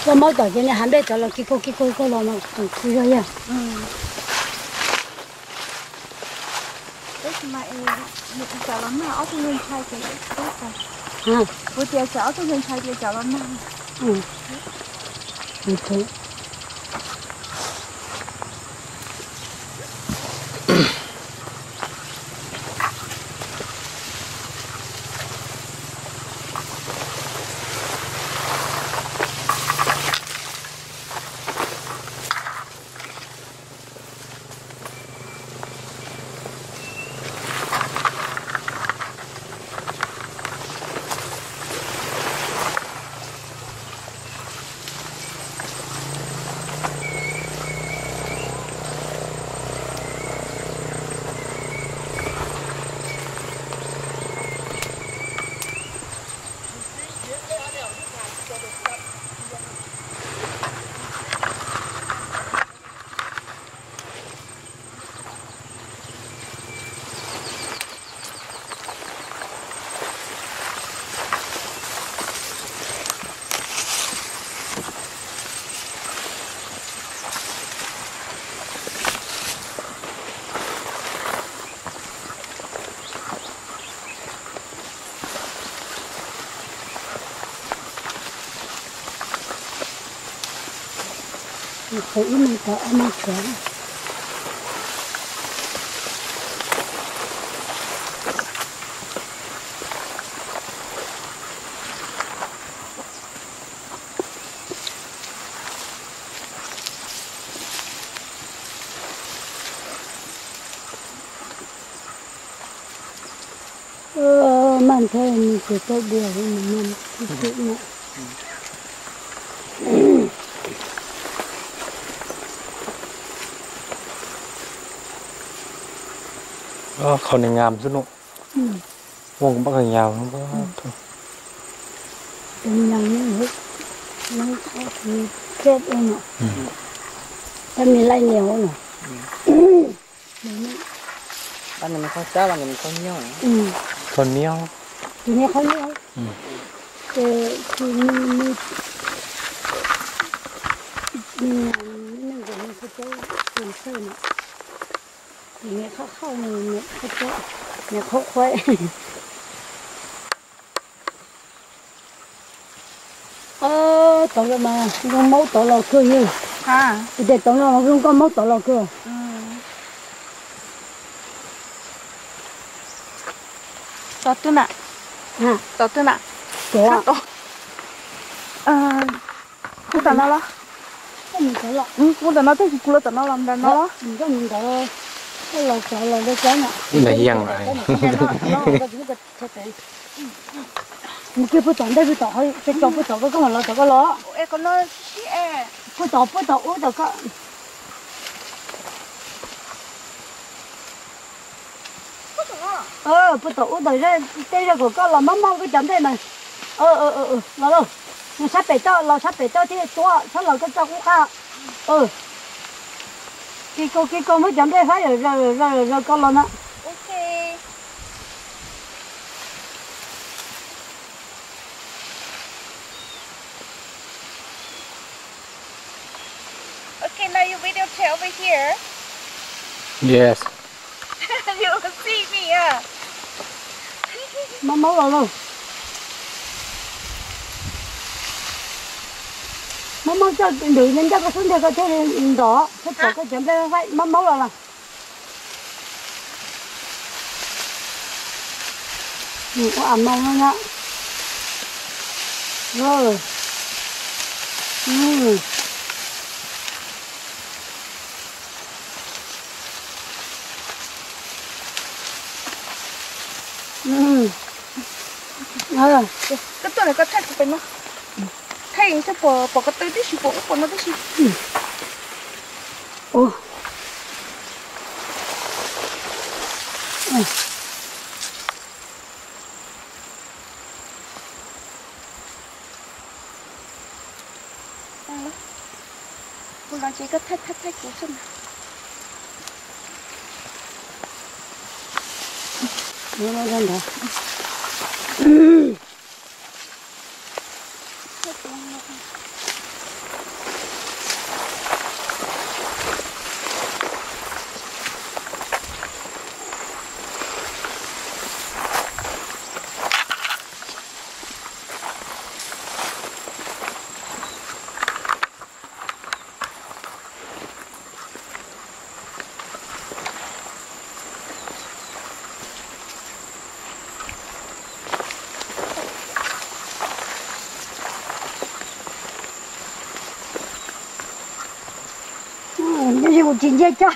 Koj maub tom ces nws hav npej cov los kig kog kig kog kog los mas tus txhua yog yog. Kuv tias tsam ob tug ntshai tias tsam los nag. Qhov ib no tau ob no tshuav. Maj nthav nws ces tau dias nws no. Qhov nws nyam xwb no. Ua npaj nyam. Nyam no, teb no, teb me laij lias no. Qhov niab. Qhov niab. Ces tus me, me, me, me nkauj no qhov cawb tus ntxawg no, tus niam qhov qhaub, niam qhov qhuaib. Tod los mas zoo maub tod los kawg yog. Kuv tias tod no mas zoo nkauj maub tod los kawg. Tod twg na? Tod twg na? Tod. Kuv tam no los? Kuv tam no twb kuv los tam no los ntawm no los? Mus kiag puag tom ntej, puag tom, peb cov puag tom koj, koj mam los tom koj los. Puag tom, puag tom ub tom koj. Puag tom ub tom tej zaj kom koj los mob mob koj cov ntej mas. Los lauj, mus sab pem toj, los sab pem toj thiaj tuaj, txhob los koj txoj qub qab. Kev koj, kev koj muab cov nplej faib zaws zaws zaws zaws koj los na. Okay, now you videotape over here. Yes. You see me, yeah. Maj maub los lauj. Maj maub coj ntawm ncaj koj xub ntiag koj thiaj li nrov thiab pom koj cov nplej faib. Maj maub los los. Ua a maub no na. Koj tuaj no koj thaij kuv pem no. Thaij yeej thaij pom, pom ko taw tib si, pom ub pom no tib si. Kuv los ces koj thaij thaij thaij kuv xwb na. Nyob zoo kuv tsis ntsia cag.